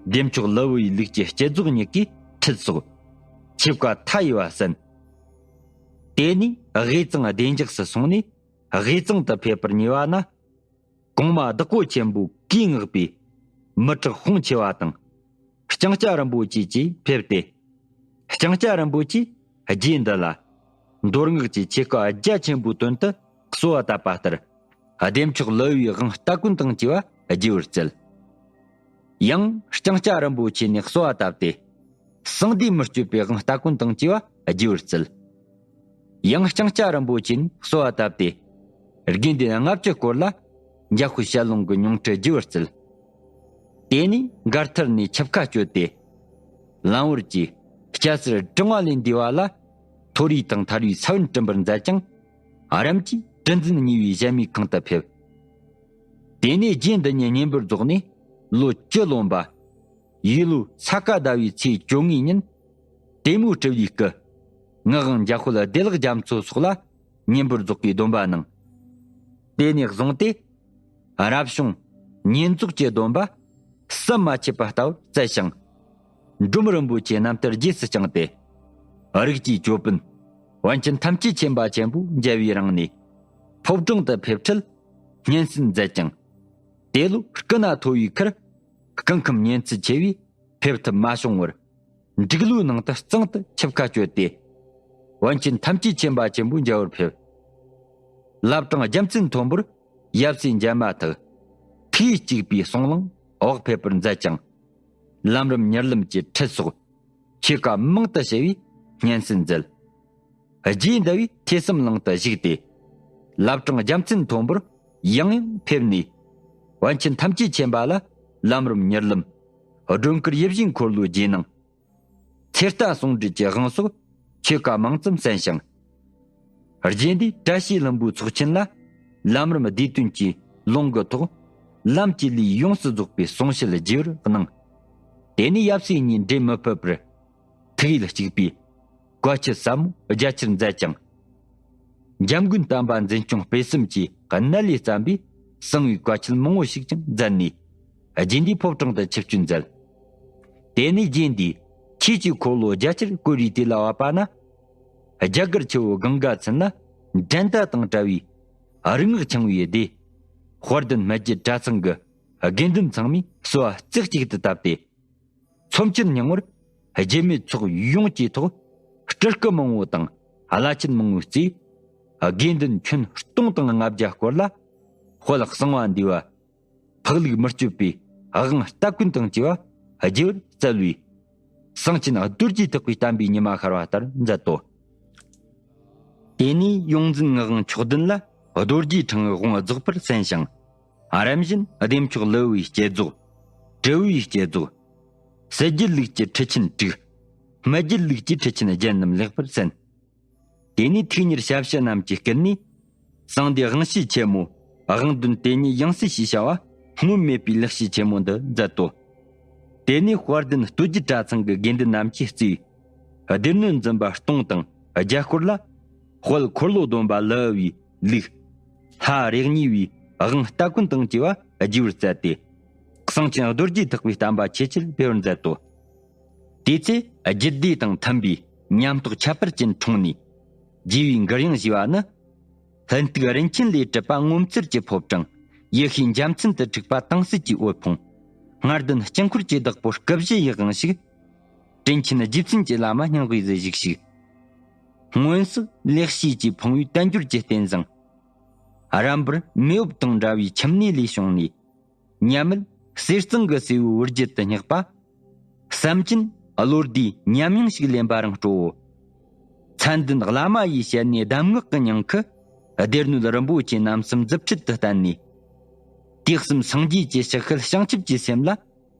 བདེ་མཆོག་ལི་ཨུ་པའི་ལུགས་ཀྱི་བསྐྱེད་རྫོགས་གཉིས་ཀའི་ཁྲིད་སོགས། ཆོས་བཀའ་མཐའ་ཡས་པ་གསན། དེ་ནས་དབུས་གཙང་བདེ་འཇགས་སུ་སོང་ནས། དབུས་གཙང་དུ་ཕེབས་པར་ཉེ་བ་ན། གོང་མ་བདག་པོ་ཆེན་པོ་གིས་མངགས་པའི་མི་དྲག་དཔུང་ཆེ་བ་དང་། ལྕང་སྐྱ་རིན་པོ་ཆེ་བཅས་ཕེབས་ཏེ། ལྕང་སྐྱ་རིན་པོ་ཆེས་རྗེ་འདི་ལ། མདོ་སྔགས་ཀྱི་ཆོས་བཀའ་རྒྱ་ཆེན་པོའི་དོན་དུ་གསོལ་བ་བཏབ་པ་ལྟར། བདེ་མཆོག་ལི་བའི་དབང་སྟ་གོན་དང་བཅས་པ་རྒྱས་པར་བསྩལ། ཡང་ལྕང་སྐྱ་རིན་པོ་ཆེ་ནས་གསོལ་བ་བཏབ་སྟེ། གསང་བདེ་མི་བསྐྱོད་པའི་དབང་སྟ་གོན་དང་བཅས་པ་རྒྱས་པར་བསྩལ། ཡང་ལྕང་སྐྱ་རིན་པོ་ཆེ་ནས་གསོལ་བ་བཏབ་སྟེ། དགེ་འདུན་ལྔ་བཅུ་སྐོར་ལ་འཇམ་དཔལ་ཞལ་ལུང་གི་སྙིང་བྲི་རྒྱས་པར་བསྩལ། དེ་ནས་མགར་ཐར་ནས་ཆིབས་ཁ་གཅོད་དེ། ལམ་བར་གྱི་སྐྱ་སེར་གྲང་བ་ལས་འདས་པ་ལ། མཐོ་རིས་དང་ཐར་བའི་ས་བོན་བསྐྲུན་པར་མཛད་ཅིང་། རིམ་གྱིས་དྲི་འཛིན་གཉིས་པའི་གཞལ་མེད་ཁང་དུ་ཕེབས། དེ་ནས་རྗེ་འདི་ཉིད་བསྙེན་པར་རྫོགས་ནས་ལོ་བཅུ་ལོན་པ། ཡོས་ལོ་ས་ག་ཟླ་བའི་ཚེས་བཅོ་ལྔའི་ཉིན། དེ་མོ་སྤྲུལ་པའི་སྐུ། ངག་དབང་འཇམ་དཔལ་བདེ་ལེགས་རྒྱ་མཚོ་སོགས་ལ་བསྙེན་པར་རྫོགས་པའི་སྡོམ་པ་གནང་། དེ་ནས་བཟུང་སྟེ། རབ་བྱུང་བསྙེན་རྫོགས་ཀྱི་སྡོམ་པ་ཟམ་མ་ཆད་པར་བརྟན་པར་བསྩལ་ཞིང་། འབྲོམ་རིན་པོ་ཆེ་རྣམ་ཐར་རྗེས་སུ་བསྐྱངས་ཏེ། རིགས་ཀྱི་ཅོད་པན་པཎ་ཆེན་ཐམས་ཅད་མཁྱེན་པ་ཆེན་པོ་མཇལ་བའི་རིང་ནས། ཕོ་བྲང་དུ་ཕེབས་འཕྲལ་སྙན་གསན་མཛད་ཅིང་། དེ་ལོ་སྐུ་ན་མཐོ་བའི་ཁར། སྐུ་ཁམས་ཉེན་ཚབས་ཆེ་བས་ཕེབས་ཐུབ་མ་བྱུང་བར། འབྲུག་ལོའི་ནང་དུ་གཙང་དུ་ཆིབས་ཁ་གཅོད་དེ། པཎ་ཆེན་ཐམས་ཅད་མཁྱེན་པ་ཆེན་པོ་མཇལ་བར་ཕེབས། བླ་བྲང་རྒྱལ་མཚན་མཐོན་པོར་ཡབ་སྲས་མཇལ་མ་ཐག། ཐུགས་གཅིག་པའི་གསུང་གླེང་འོག་ཕེབས་པར་མཛད་ཅིང་། ལམ་རིམ་གཉེར་ལམ་གྱི་ཁྲིད་སོགས་ཆོས་བཀའ་མང་དུ་བཤད་པའི་སྙན་གསན་མཛད། རྗེ་འདི་བས་ཐོས་བསམ་གླིང་དུ་བཞུགས་ཏེ། བླ་བྲང་རྒྱལ་མཚན་མཐོན་པོར་ཡང་ཡང་ཕེབས་ནས། པཎ་ཆེན་ཐམས་ཅད་མཁྱེན་པ་ལ་ལམ་རིམ་གཉེར་ལམ། སྒྲོལ་དཀར་ཡིད་བཞིན་འཁོར་ལོའི་རྗེས་གནང་། ཚེ་ལྟ་ཟུང་འབྲེལ་གྱི་དབང་སོགས་ཆོས་བཀའ་མང་ཙམ་གསན་ཞིང་། རྗེ་འདིས་བཀྲ་ཤིས་ལྷུན་པོའི་ཚོགས་ཆེན་ལ་ལམ་རིམ་བདེ་དོན་གྱི་ལུང་གི་ཐོག་ལམ་གྱི་ལུས་ཡོངས་སུ་རྫོགས་པའི་གསུང་བཤད་རྒྱས་པར་གནང་། དེ་ནས་ཡབ་སྲས་གཉིས་འབྲལ་མི་ཕོད་པར་ཐུགས་ཡིད་གཅིག་པའི་བཀའ་ཆོས་ཟབ་མོ་རྒྱ་ཆེར་མཛད་ཅིང་། འཇམ་མགོན་བསྟན་པ་འཛིན་སྐྱོང་སྤེལ་གསུམ་གྱི་གནད་ལས་བརྩམས་པའི་གསང་བའི་བཀའ་ཆོས་མང་བོ་ཞིག་ཀྱང་མཛད་ནས། རྗེ་འདིའི་ཕོ་བྲང་དུ་ཆིབས་བསྐྱོད་མཛད། དེ་ནས་རྗེ་འདིས་ཆོས་ཀྱི་འཁོར་ལོ་རྒྱ་ཆེར་བསྐོར་བའི་དུས་ལ་བབ་པ་ན། རྒྱ་གར་ཆུ་བོ་གངྒཱ་མཚན་ལ་འགྲན་ཟླ་དང་བྲལ་བའི་རིག་སྔགས་འཆང་བའི་སྡེ། དཔལ་ལྡན་སྨད་རྒྱུད་གྲྭ་ཚང་གི་དགེ་འདུན་ཚང་མས་གསོལ་བ་རྩེ་གཅིག་ཏུ་བཏབ་སྟེ། ཚོམས་ཆེན་སྙིང་པོར་རྒྱུད་སྨད་ཚོགས་ཡོངས་ཀྱི་ཐོག་སྤྲུལ་སྐུ་མང་བོ་དང་བླ་ཆེན་མང་བོས་གཙོས། དགེ་འདུན་ཁྱོན་སྟོང་དང་ལྔ་བརྒྱ་སྐོར་ལ་དཔལ་གསང་བ་འདུས་པ། འཕགས་ལུགས་མི་བསྐྱོད་པའི་དབང་སྟ་གོན་དང་བཅས་པ་རྒྱས་པར་བསྩལ་བས། གསང་ཆེན་རྡོ་རྗེ་ཐེག་པའི་བསྟན་པའི་ཉི་མ་ཤར་བ་ལྟར་མཛད་དོ། དེ་ནས་ཡོངས་འཛིན་ངག་དབང་མཆོག་ལྡན་ལ་རྡོ་རྗེ་ཕྲེང་བའི་དབང་རྫོགས་པར་གསན་ཞིང་། རིམ་བཞིན་བདེ་མཆོག་ལི་བའི་བསྐྱེད་རྫོགས། དྲིལ་བུའི་བསྐྱེད་རྫོགས། ཟིལ་གྱིས་བླུགས་ཀྱི་ཁྲིད་ཆེན་དྲུག། སྨད་རྒྱུད་ལུགས་ཀྱི་ཁྲིད་ཆེན་རྒྱན་རྣམས་ལེགས་པར་གསན། དེ་ནས་ཐུགས་གཉེར་ཞབས་ཕྱི་རྣམས་ཀྱིས་བསྐུལ་ནས། གསང་བདེ་དབང་བྱེད་ཆེན་མོ། དབང་དོན་དེ་ཉིད་ཡང་སྲིད་ཞེས་བྱ་བ་སྔོན་མེད་པའི་ལེགས་བཤད་ཆེན་མོ་འདི་མཛད་དོ། དེ་ནས་དཔལ་ལྡན་སྟོད་རྒྱུད་གྲྭ་ཚང་གི་དགེ་འདུན་རྣམས་ཀྱིས་གཙོས། སྡེ་སྣོད་འཛིན་པ་སྟོང་དང་བརྒྱ་སྐོར་ལ། དཔལ་འཁོར་ལོ་སྡོམ་པ་ལི་བའི་ལུགས། ལྷ་རེ་གཉིས་པའི་དབང་སྟ་གོན་དང་བཅས་པ་རྒྱས་པར་བསྩལ་ཏེ། གསང་ཆེན་རྡོ་རྗེ་ཐེག་པའི་བསྟན་པ་ཆེས་ཆེར་སྤེལ་བར་མཛད་དོ། དེ་ཚེ་རྒྱུད་སྡེ་དང་མཐུན་པའི་ཉམས་རྟོགས་ཁྱད་པར་ཅན་འཁྲུངས་ནས། རྒྱས་པའི་མགུར་དབྱངས་ཞེས་པ་ནི། ལྷུན་སྟུག་རིན་ཆེན་ལས་གྲུབ་པ་ངོ་མཚར་གྱི་ཕོ་བྲང་། ཡེ་ཤེས་འཇའ་ཚོན་དུ་འཁྲིགས་པ་དྭངས་གསལ་གྱི་འོད་ཕོངས། ལྔ་ལྡན་དཀྱིལ་འཁོར་གྱི་བདག་པོ་སྐུ་བཞི་ཡི་དབང་ཕྱུག། དྲིན་ཆེན་རྗེ་བཙུན་གྱི་བླ་མ་སྙིང་དབུས་སུ་བཞུགས་ཤིག། སྔོན་བསགས་ལེགས་བཤད་ཀྱི་ཕུང་པོའི་བསྟན་འགྱུར་གྱི་རྟེན་བཟང་། རམ་བུར་མེ་འོབས་དང་འདྲ་བའི་ཁྱིམ་གནས་ལས་བྱུང་ནས། ཉམས་མེད་གསེར་གཙང་གི་སེར་པོའི་བུ་རྒྱུད་དུ་སྙེག་པ། བསམ་ཅན་བློ་ལྡན་ཉམས་མྱོང་ཞིག་ལེན་པ་རང་སྤྲོ་བོ། མཚན་ལྡན་བླ་མ་ཡི་ཞལ་ནས་གདམས་ངག་གི་ཉིང་ཁུ། སྡེ་སྣོད་རིན་པོ་ཆེ་རྣམ་གསུམ་མཛུབ་ཁྲིད་དུ་བསྟན་ནས། དུས་གསུམ་སངས་རྒྱས་ཀྱི་ཕྱག་ཤུལ་བྱང་ཆུབ་ཀྱི་སེམས་ལ།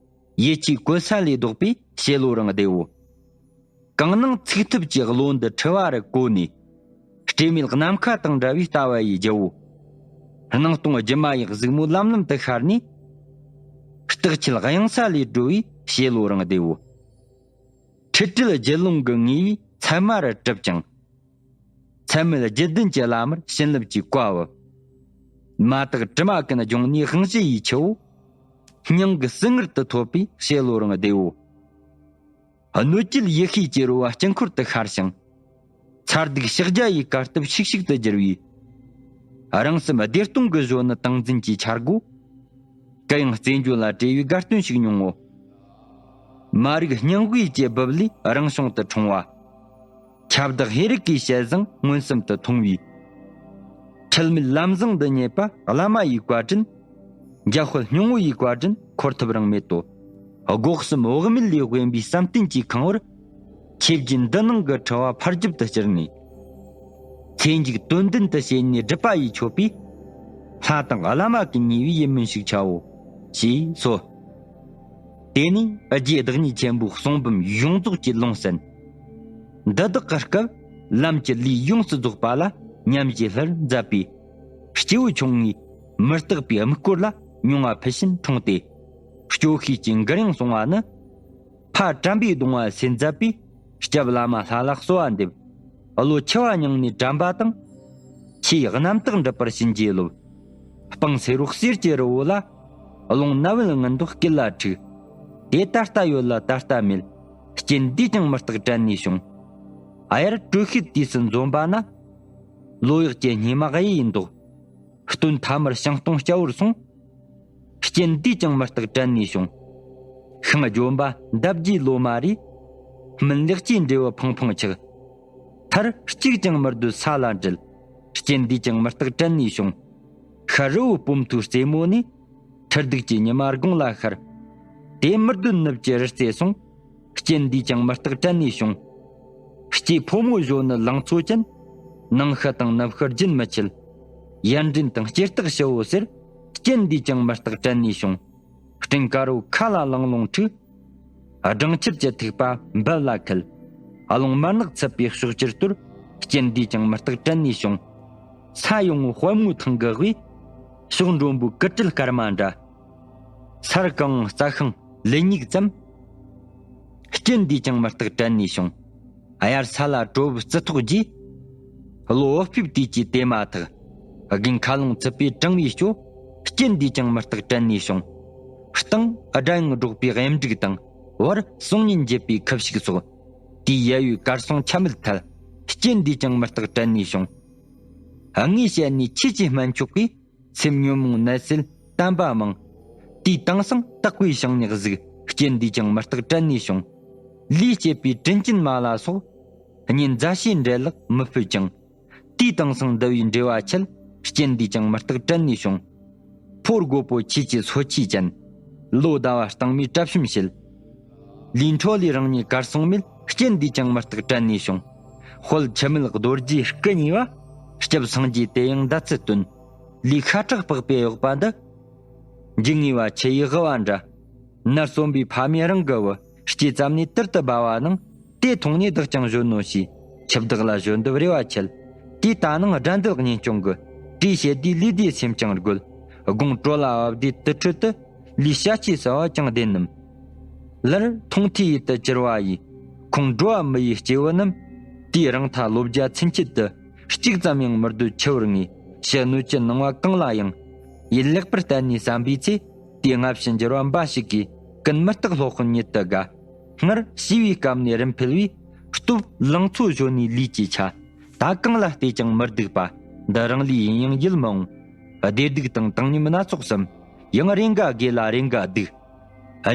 ཡིད་ཆེས་གོལ་ས་ལས་ལྡོག་པའི་བྱིས་བློ་རང་བདེའོ། གང་སྣང་ཚུགས་ཐུབ་ཀྱི་བློ་འདི་འཁྲུལ་བ་རུ་གོ་ནས། སྤྲོས་མེད་ནམ་མཁའ་དང་འདྲ་བའི་ལྟ་བ་ཡི་རྒྱལ་པོ། སྣང་སྟོང་སྒྱུ་མ་ཡི་གཟུགས་མོ་ལམ་ལམ་དུ་ཤར་ནས། རྟགས་ཆད་གཡེང་ས་ལས་སྒྲོལ་བའི་བྱིས་བློ་རང་བདེའོ། ཁྲིད་སྤྲུལ་རྒྱུད་ལུང་གི་ངེས་པའི་ཚད་མ་རུ་གྲུབ་ཅིང་། ཚད་མེད་བརྒྱད་ལྡན་གྱི་བླ་མར་བྱིན་རླབས་ཀྱི་བཀའ་བབས། མ་དག་དྲི་མ་ཀུན་སྦྱོང་ནས་དབང་བཞི་ཡི་ཆུ་བོ། སྙིང་གི་ཟིལ་དངུལ་དུ་ཐོབ་པའི་བྱིས་བློ་རང་བདེའོ། སྣོད་བཅུད་ཡེ་ཤེས་ཀྱི་རོལ་བ་དཀྱིལ་འཁོར་དུ་ཤར་ཞིང་། མཚར་སྡུག་ཕྱག་རྒྱ་ཡི་གར་སྟབས་ཤིག་ཤིག་ཏུ་གྱུར་པའི། རང་སེམས་བདེ་སྟོང་གི་གཞོན་ནུ་ཏིང་འཛིན་གྱི་འཆར་སྒོ། གུ་ཡངས་རྩེད་འཇོ་ལ་བྲེལ་བའི་དགའ་སྟོན་ཞིག་མྱོང་ངོ་། མ་རིག་སྙིང་དབུས་ཀྱི་སྦུབས་ལས་རང་བྱུང་དུ་འཁྲུངས་པ། ཁྱབ་བདག་ཧེ་རིག་གི་ཞལ་བཟང་མངོན་སུམ་དུ་མཐོང་བའི། འཁྲུལ་མེད་ལམ་བཟང་འདི་རྙེད་པ་བླ་མ་ཡི་བཀའ་དྲིན། འཇམ་དཔལ་སྙིང་པོ་ཡི་བཀའ་དྲིན་འཁོར་ཐུབ་རང་མེད་དོ། སྒོ་གསུམ་བག་མེད་ལས་དབེན་པའི་བསམ་གཏན་གྱི་ཁང་བར། ཆོས་བརྒྱུད་འདི་ནང་གི་ཁྲོ་བ་ཕར་རྒྱབ་ཏུ་བསྐྱུར་ནས། ཚེ་མཇུག་དོན་ལྡན་དུ་བྱས་ནས་སྒྲུབ་པ་ཡིས་མཆོད་པའི། ལྷ་དང་བླ་མ་གི་ཉེ་བའི་ཡིད་སྨོན་ཞིག་བྱའོ། ཞེས་སོ། དེ་ནས་རྗེ་བདག་ཉིད་ཆེན་པོའི་གསུང་འབུམ་ཡོངས་རྫོགས་ཀྱི་ལུང་གསན། འདི་དག་གི་སྐབས་ལམ་གྱི་ལུས་ཡོངས་སུ་རྫོགས་པ་ལ་ཉམས་བཞེས་ལྷར་མཛད་པའི། སྐྱེས་བུ་ཆུང་ངུས་མི་རྟག་པའི་དམིགས་སྐོར་ལ་མྱོང་བ་ཕུལ་ཕྱིན་འཁྲུངས་ཏེ། སྐྱོ་ཤས་ཀྱི་མགུར་དབྱངས་གསུང་བ་ནི། ཕ་དྲན་པའི་གདུང་བ་སེལ་མཛད་པའི། སྐྱབས་བླ་མ་ལྷ་ལ་གསོལ་བ་འདེབས། བློ་འཆི་བ་མྱངས་ནས་དྲན་པ་དང་། ཆོས་རྣམ་དག་འགྲུབ་པར་བྱིན་གྱིས་རློབས། སྤང་སེ་རོག་གསེར་གྱི་རི་བོ་ལ། རླུང་ནད་བུན་སྔོན་མདོག་སྐེད་ལ་འཁྲིགས། དེ་ད་ལྟ་ཡོད་ལ་ད་ལྟ་མེད། རྐྱེན་འདིས་ཀྱང་མི་རྟག་དྲན་ནས་བྱུང་། ཨ་ཡར་དྲོད་ཤེད་དུས་སུ་འཛོམས་པ་ན། ལོ་ཡག་གི་སྙེ་མ་གཡས་ཡིན་མདོག་སྟོན་ཐ་མར་བྱང་སྟོང་སྐྱ་བོར་སོང་། རྐྱེན་འདིས་ཀྱང་མི་རྟག་དྲན་ནས་བྱུང་། ཤིང་ལྗོན་པ་འདབ་རྒྱས་ལོ་མ་རེ། སྨིན་ལེགས་སྐྱེས་འབྲས་བུ་ཕང་ཕང་ཆགས། མཐར་གཅིག་ཀྱང་མི་སྡོད་ས་ལ་འབྲེལ། རྐྱེན་འདིས་ཀྱང་མི་རྟག་དྲན་ནས་བྱུང་། ཤར་རི་བོ་སྤོམ་ཐོའི་རྩེ་མོ་ནས། ཁྲི་གདུགས་ཀྱི་ཉི་མ་དགུང་ལ་ཤར། དེ་མི་སྡོད་ནུབ་ཀྱི་རི་རྩེ་སོང་། རྐྱེན་འདིས་ཀྱང་མི་རྟག་དྲན་ནས་བྱུང་། སྐྱེས་ཕོ་མོ་གཞོན་ནུ་ལང་ཚོ་ཅན། ནང་ཤི་དང་ནུབ་ཤི་རྒྱུན་མི་ཆད། ཡར་འདྲེན་དང་སྐྱེ་རྟགས་ཞི་བོ་ཟེར། རྐྱེན་འདིས་ཀྱང་མི་རྟག་དྲན་ནས་བྱུང་། སྤྲིན་དཀར་བོ་ཁ་ལ་ལང་ལོང་འཁྲིགས། སྦྲང་ཆར་གྱི་ཐིགས་པ་འབབ་ལ་ཁུལ། རླུང་དམར་ནག་ཚུད་པའི་ཕྱོགས་ཀྱུར་གཏོར། རྐྱེན་འདིས་ཀྱང་མི་རྟག་དྲན་ནས་བྱུང་། ས་ཡོང་བུ་དཔལ་མོའི་ཐང་གི་དབུས། ཕྱོགས་མགྲོན་པོའི་སྐུ་དྲིལ་སྐར་མ་འདྲ། སར་གང་རྩྭ་ཤིང་ལེ་ཉིག་ཙམ། རྐྱེན་འདིས་ཀྱང་མི་རྟག་དྲན་ནས་བྱུང་། དབྱར་ས་ལ་དྲོ་བུ་རྩི་ཐོག་རྗེས། གློ་བོ་ཕེབས་དུས་ཀྱི་དེ་མ་ཐག་རྒན་མཁའ་ལོང་ཚུད་པའི་གྲང་བའི་སྐྱོ། རྐྱེན་འདིས་ཀྱང་མི་རྟག་དྲན་ནས་བྱུང་། སྟེང་སྒྲ་དབྱངས་སྒྲོག་པའི་གཡམ་འབྲུག་དང་། བར་གསུང་སྙན་འབྱེད་པའི་ཁུ་བྱུག་སོགས། དེའི་ཡལ་བའི་གར་སོང་ཆ་མེད་ཐལ། རྐྱེན་འདིས་ཀྱང་མི་རྟག་དྲན་ནས་བྱུང་། ངས་བཤད་ནས་ཁྱེད་ཀྱི་སྨན་མཆོག་གིས། སེམས་ཉོན་མོངས་ནད་སེལ་དམ་པ་མང་། དུས་དེང་སང་དག་པའི་བྱང་ཉག་གཟུགས། རྐྱེན་འདིས་ཀྱང་མི་རྟག་དྲན་ནས་བྱུང་། ལུས་བསྐྱེད་པའི་དྲིན་ཅན་མ་ལ་སོགས། གཉེན་མཛའ་བཤེས་འབྲེལ་ལག་མི་ཕོད་ཀྱང་། དུས་དེང་སང་འདི་བའི་འབྲེལ་བ་ཆད། རྐྱེན་འདིས་ཀྱང་མི་རྟག་དྲན་ནས་བྱུང་། ཕོ་རྒོད་པོ་ཁྱེད་ཀྱི་སོ་ཆས་ཅན། ལོ་ཟླ་བ་སྟིང་མའི་བཀྲ་ཤིས་བྱེད། ལུས་འཕྲོ་ལས་རང་ཉིད་གར་སོང་མེད། རྐྱེན་འདིས་ཀྱང་མི་རྟག་དྲན་ནས་བྱུང་། དཔལ་འཆི་མེད་རྡོ་རྗེའི་སྐུ་གཉིས་པ། སྐྱབས་སངས་རྒྱས་དེ་ཡང་ཟླ་ཚེས་སྟོན། ལུས་ཤ་ཁྲག་པགས་པའི་གཡོག་པ་འདི། འཇིག་ངེས་པ་ཆུ་ཡི་དབུ་བ་འདྲ། ནར་སོན་པའི་ཕ་མའི་རང་གི་བུ། སྐྱེས་ཙམ་ནས་དུར་དུ་སྦ་བ་ནང་། དེ་མཐོང་ནས་བདག་ཀྱང་གཞོན་ནོ་ཞེས། འཆི་བདག་ལ་གཞོན་དུ་རེ་བ་ཆད། དེས་ད་ནངས་དགྲ་འདུལ་གཉེན་སྐྱོང་གི། དྲིས་བཤད་དུས་ལུས་བདེ་སེམས་ཀྱང་རྒོད། དགོང་དྲོ་ལ་བབས་དུས་དུར་ཁྲོད་དུ། ལུས་ཤ་ཆས་ཟ་བ་ཅང་བདེན་ནམ། ལར་མཐོང་ཐོས་ཡུལ་དུ་གྱུར་བ་ཡིས། ཁོང་འགྲོ་བ་མི་ཡི་སྐྱེས་བུ་རྣམས། དེའི་རང་མཐའ་ལོ་བརྒྱ་ཚུན་ཆད་དུ། གཅིག་ཙམ་ཡང་མི་སྡོད་འཆི་བར་ངེས། ཕྱི་སྣོད་ཀྱི་སྣང་བ་གང་ལ་ཡང་། ཡིད་ལེགས་པར་བལྟས་ནས་བསམ་པའི་ཚེ། དེའི་སྔ་ཕྱི་འགྱུར་བ་འབའ་ཞིག་གིས། ཀུན་མི་རྟག་སློབ་དཔོན་ཉིད་དུ་དགའ། སྔར་ཤི་བའི་སྐབས་ནས་རིམ་འཕེལ་བའི། སྟོབས་ལང་ཚོ་གཞོན་ནུའི་ལུས་ཀྱི་ཆ། ད་གང་ལ་བལྟས་ཀྱང་མི་སྡུག་པ། འདི་རང་ལུས་ཡིན་ཡང་ཡིད་མི་འོང་། བདེ་སྡུག་དང་བཏང་སྙོམས་སྣ་ཚོགས་སམ། ཡང་རེ་འགའ་དགེ་ལ་རེ་འགའ་སྡིག་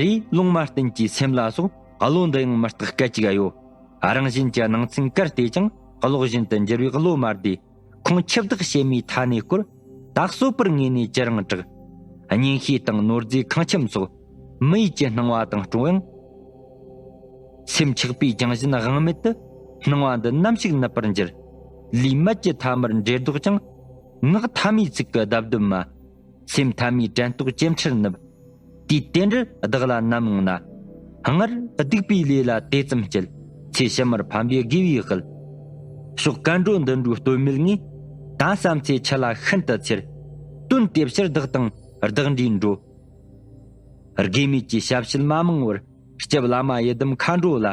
རེས་ལུང་མ་བསྟན་གྱི་སེམས་ལ་སོགས། བློ་འདི་ཡང་མི་རྟག་སྐད་ཅིག་གཡོ། རང་བཞིན་གྱི་སྣང་ཚུལ་གར་བལྟས་ཀྱང་། གློག་བཞིན་དུ་འགྱུར་བའི་བློ་མ་བདེ། ཁོང་འཆི་བདག་ཕྱི་མའི་མཐའ་ནས་བསྐོར། ད་གསོད་པར་ངེས་ནས་ཅི་རང་གྲག་གཉེན་བཤེས་དང་ནོར་རྫས་ཁང་ཁྱིམ་སོགས། མི་ཡུལ་གྱི་སྣང་བ་དང་སྤྲོ་ཡང་། སེམས་ཆགས་པའི་རྒྱང་བཞིན་དབང་མེད་དུ། སྣང་བ་འདི་ནམ་ཞིག་ནུབ་པར་འགྱུར། ལུས་མལ་གྱི་མཐའ་མར་འདྲེ་ལྡོག་ཀྱང་། ངག་ཐ་མའི་ཚིག་གི་རྡབ་རྡུབ་མ། སེམས་ཐ་མའི་དྲན་རྟོག་ཇེ་འཕྲར་ནུབ། དུས་དེ་འདྲར་བདག་ལ་ནམ་ཡོང་ན། སྔར་སྡིག་པའི་ལས་ལ་དེ་ཙམ་སྐྱིད། ཚེ་ཕྱི་མར་ཕན་པའི་དགེ་བའི་དཔལ། ཕྱོགས་ག་འགྲོ་འདི་འགྲོའི་སྟོད་སྨད་ངས། ད་བསམ་ཚེ་ཆུ་ལ་ཤིན་ཏུ་འཚེར། དོན་དེ་ཕྱིར་བདག་དང་བདག་འདྲའི་འགྲོ། དགེ་མེད་ཀྱི་ཞབས་ཕྱི་མ་མང་བར། སྐྱབས་བླ་མ་ཡི་དམ་མཁའ་འགྲོ་ལ།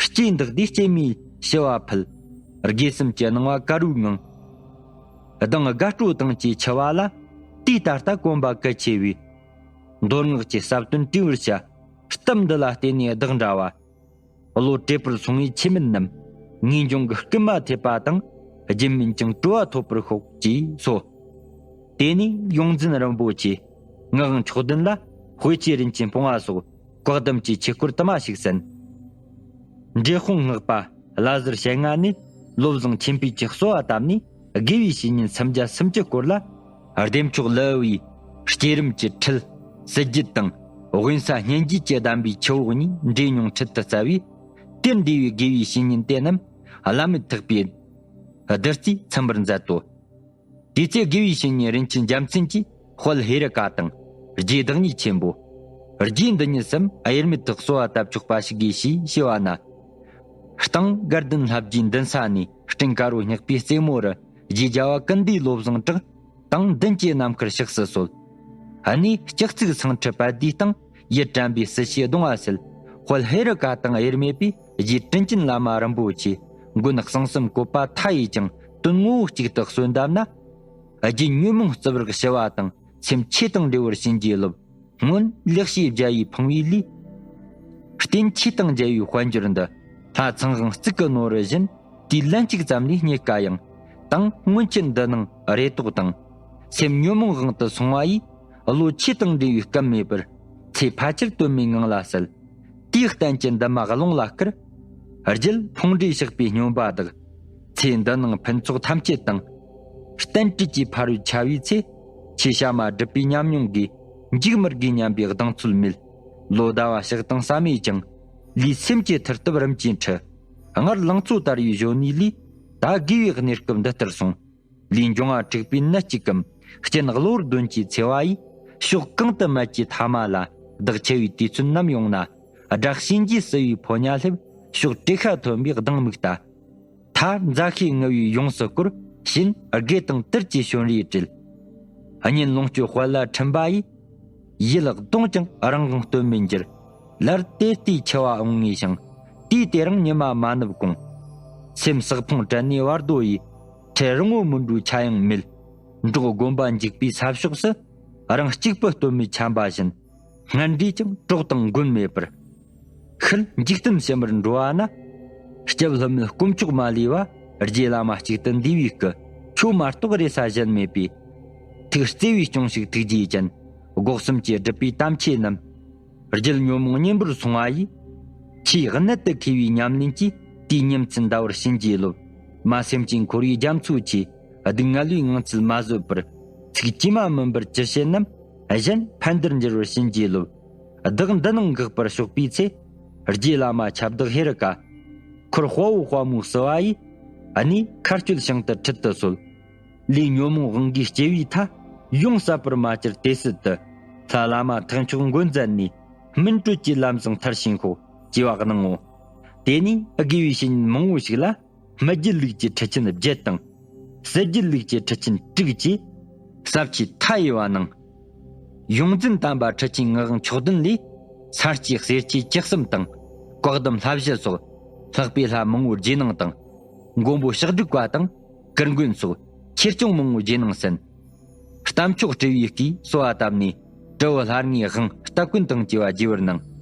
སྐྱེས་འདི་སྡེ་སྐྱེས་མའི་ཞི་བ་ཕུལ། དགེ་གསུམ་གྱི་སྣང་བ་དཀར་བོའི་ངང་། གདངས་དགའ་སྤྲོ་དང་བཅས་འཆི་བ་ལ། དུས་ད་ལྟ་གོམ་པ་གལ་ཆེ་བའི། མདོ་སྔགས་ཀྱི་ཟབ་དོན་དྲིལ་བར་བྱ། གཏམ་འདི་ལ་བརྟེན་ནས་བདག་འདྲ་བ། བློ་བྲེད་པར་སོང་བའི་ཆོས་མིན་རྣམས། ངེས་འབྱུང་གི་སྐུལ་མ་ཐེབས་པ་དང་། རྒྱུན་མིན་ཀྱང་སྤྲོ་བ་ཐོབ་པར་ཤོག་ཅེས་སོ། དེ་ནས་ཡོངས་འཛིན་རིན་པོ་ཆེ། ངག་དབང་མཆོག་ལྡན་ལ། དཔེ་ཆའི་རིན་ཆེན་སྤོང་བ་སོགས། བཀའ་གདམས་ཀྱི་ཆོས་སྐོར་དུ་མ་ཞིག་གསན། འབྲས་དཔུང་སྔགས་པ་བླ་ཟུར་ཞལ་ལྔ་ནས་བློ་བཟང་ཆོས་འཕེལ་གྱི་གསོལ་བ་བཏབ་ནས། དགེ་བའི་བཤེས་གཉེན་སུམ་བརྒྱ་སུམ་ཅུ་སྐོར་ལ། བདེ་མཆོག་ལི་ཨུ་ཡི་བསྐྱེད་རིམ་གྱི་ཁྲིད་ཟིལ་བརྗིད་དང་། དབེན་ས་སྙན་བརྒྱུད་ཀྱི་གདམས་པའི་ཆུ་བོ་གཉིས་འདྲེས་མྱོང་ཁྲིད་དུ་སྩལ་བས། དེར་འདུས་པའི་དགེ་བའི་བཤེས་གཉེན་དེ་རྣམས་བླ་མེད་ཐེག་པའི་བདུད་རྩིས་ཚིམ་པར་མཛད་དོ། དེ་ཚེ་དགེ་བའི་བཤེས་གཉེན་རིན་ཆེན་རྒྱལ་མཚན་གྱིས་དཔལ་ཧེ་རུ་ཀ་དང་རྗེ་བདག་ཉིད་ཆེན་པོ། རྗེ་འདི་ཉིད་སམ་དབྱེར་མེད་དུ་གསོལ་བ་བཏབ་ཆོག་པ་ཞིག་གིས་ཞེས་ཞུ་བ་ན། སྟེང་དགའ་ལྡན་ལྷ་བརྒྱའི་མདུན་ས་ནས་སྤྲིན་དཀར་པོ་སྙེགས་པའི་རྩེ་མོ་རུ། རྗེ་རྒྱལ་བ་ཀུན་འདུས་བློ་བཟང་གྲགས་དང་མདུན་གྱི་ནམ་མཁར་ཕྱག་འཚལ་གསོལ། གནས་ལྕགས་བཙུགས་སེང་ཁྲི་པད་ཟླའི་སྟེང་། ཡིད་དྲན་པའི་སྲིད་ཞིའི་གདུང་བ་སེལ། དཔལ་ཧེ་རུ་ཀ་དང་དབྱེར་མེད་པའི་རྗེ་དྲིན་ཅན་བླ་མ་རིན་པོ་ཆེ། མགོན་གསང་གསུམ་བཀོད་པ་མཐའ་ཡས་ཀྱང་དོན་ངོ་བོ་གཅིག་ཏུ་གསོལ་འདེབས་ན། རྒྱུད་ཉོན་མོངས་རྩུབ་རེག་ཞི་བ་དང་། སེམས་ཆོས་དང་འབྲེལ་བར་བྱིན་གྱིས་རློབས། སྔོན་ལེགས་བཤད་རྒྱ་ཡིས་ཕུང་བའི་ལུས། རྟེན་ཆོས་དང་མཇལ་བའི་དཔལ་འབྱོར་འདི། ལྷ་ཚངས་དབང་གཙུག་གི་ནོར་བུ་བཞིན། དུས་ལན་གཅིག་ཙམ་ལས་རྙེད་དཀའ་ཡང་། དང་སྔོན་ཆད་འདི་ནང་རེ་དོགས་དང་། སེམས་ཉོན་མོངས་དབང་དུ་སོང་བ་ཡིས། བློ་ཆོས་དང་འབྲེལ་བའི་སྐབས་མེད་པར། ཚེ་ཕལ་ཆེར་དོན་མེད་ངང་ལ་བསལ། དེའི་རྟེན་གྱི་འདུན་མ་རླུང་ལ་བསྐུར། རྒྱུད་ཕུང་འདྲེས་བཤགས་པའི་སྙོམས་པ་དག། ཚེ་འདི་ནང་ཕུན་ཚོགས་ཐམས་ཅད་དང་། རྟེན་འབྲེལ་གྱི་ཕ་རོལ་ཕྱིན་པའི་ཚེ། ཆོས་བཤད་མ་སྒྲུབ་པའི་ཉམས་མྱོང་གིས། འཇིགས་མི་དགོས་སྙམ་པའི་གདེང་ཚོད་མེད། ལོ་ཟླ་བ་ཞག་དང་ས་མེད་ཀྱང་། ལུས་སེམས་ཀྱི་མཐུ་སྟོབས་རིམ་གྱིས་འཕྲི། སྔར་ལང་ཚོ་དར་བའི་གཞོན་ནུའི་ལུས། ད་རྒས་པའི་གནས་སྐབས་འདི་ལྟར་སོང་། ལུས་འབྱུང་བ་དྲུག་པའི་ནད་གཅིག་གམ། སྤྱན་གློ་བུར་གདོན་གྱིས་འཚེ་བ་ཡིས། ཕྱོགས་གང་དུ་མེད་ཀྱི་ཐ་མ་ལ། བདག་འཆི་བའི་དུས་ཚོད་ནམ་ཡོང་ན། དགྲ་གཤིན་རྗེའི་བསིལ་བའི་ཕོ་ཉ་སླེབས། ཕྱོགས་བྲེལ་ཤ་ཐོན་པའི་སྡང་མིག་ལྟ། མཐའ་མཛའ་བཤེས་ངུ་བས་ཡོངས་སུ་བསྐོར། བཞིན་དགེ་དང་དུར་གྱི་བྱོན་རེས་བྲེལ། གཉེན་ལོངས་སྤྱོད་དཔལ་ལ་འཕྲིན་པ་ཡིས། ཡིད་གདུངས་ཀྱང་རང་དབང་སྟོན་མི་འགྱུར། སླར་དེ་ལྟའི་འཆི་བ་འོང་ངེས་ཤིང་། དུས་དེ་རིང་ཉི་མ་མ་ནུབ་གོང་། སེམས་བསགས་ཕུང་དྲན་ནས་བར་དོ་ཡི། ཁྲེལ་རི་བོ་མི་འགྲོ་ཆ་ཡང་མེད། འབྲོག་དགོན་པ་འཇིག་པའི་ས་ཕྱོགས་སུ། རང་གཅིག་པུ་སྟོན་མི་འཁྱམས་པ་བཞིན། སྔར་འདྲིས་ཀྱང་གྲོགས་དང་མགོན་མེད་པར། ཤུལ་འཇིག་རྟེན་ཕྱི་མར་འགྲོ་བ་ན། སྐྱབས་ལྷ་མོའི་དཀོན་མཆོག་མ་ལུས་པ། རྗེ་བླ་མ་གཅིག་ཏུ་འདུས་པའི་སྐུ། ཁྱོད་མ་གཏོགས་རེ་ས་གཞན་མེད་པས། ཐུགས་བརྩེ་བས་སྐྱོངས་ཤིག་ཐུགས་རྗེ་ཅན། སྒོ་གསུམ་གྱིས་སྒྲུབ་པའི་དམ་ཆོས་རྣམས། རྒྱུད་ཉོན་མོངས་གཉེན་པོར་སོང་བ་ཡིས། ཆེས་གནད་དུ་འཁེལ་བའི་ཉམས་ལེན་གྱིས། དུས་ཉིན་མཚན་འདའ་བར་བྱིན་གྱིས་རློབས། མ་སེམས་ཅན་འཁོར་བའི་རྒྱ་མཚོ་ཆེ། སྡུག་བསྔལ་བའི་ངང་ཚུལ་མ་བཟོད་པར། ཚིག་ཇི་མ་མིན་པར་ཅི་བཤད་རྣམས། གཞན་ཕན་བདེར་འགྱུར་བར་བྱིན་གྱིས་རློབས། བདག་འདི་ནང་འགག་པར་ཕྱོགས་པའི་ཚེ། རྗེ་བླ་མ་ཁྱབ་བདག་ཧེ་རུ་ཀ། འཁོར་དཔའ་བོ་དཔའ་མོའི་བསུ་བ་ཡིས། གནས་མཁའ་སྤྱོད་ཞིང་དུ་ཁྲིད་དུ་གསོལ། ལས་ཉོན་མོངས་དབང་གིས་སྐྱེ་བའི་མཐའ། ཡོངས་ཟབ་པར་མ་གྱུར་དེ་སྲིད་དུ། ལྷ་བླ་མ་ཐེག་མཆོག་མགོན་མཛད་ནས། སྨིན་གྲོལ་གྱི་ལམ་བཟང་མཐར་ཕྱིན་ཤོག་ཅེས་པ་གནང་ངོ་། དེ་ནས་དགེ་བའི་བཤེས་གཉེན་མང་བོ་ཞིག་ལ། སྨིག་རྒྱུ་ལུགས་ཀྱི་ཁྲིད་ཆེན་བརྒྱད་དང་། ཟིལ་རྒྱུ་ལུགས་ཀྱི་ཁྲིད་ཆེན་དྲུག་བཅས། ཟབ་ཆོས་མཐའ་ཡས་པ་གནང་། ཡོངས་འཛིན་དམ་པ་ཁྲིད་ཆེན་ངག་དབང་མཆོག་ལྡན་ལས། ས་སྐྱའི་གསེར་ཆོས་བཅུ་གསུམ་དང་། བཀའ་གདམས་བསླབ་གཞི་སོགས། ལྷག་པའི་ལྷ་མང་བོ་རྗེས་གནང་དང་། མགོན་པོ་ཕྱག་དྲུག་པ་དང་། ཀིར་མགོན་སོགས་ཆོས་སྐྱོང་མང་བོ་རྗེས་གནང་གསན། རྟ་མཆོག་སྤྲུལ་པའི་སྐུས་གསོལ་བ་བཏབ་ནས། དྲིལ་བུ་ལྷ་ལྔའི་དབང་སྟ་གོན་དང་བཅས་པ་རྒྱས་པར་གནང་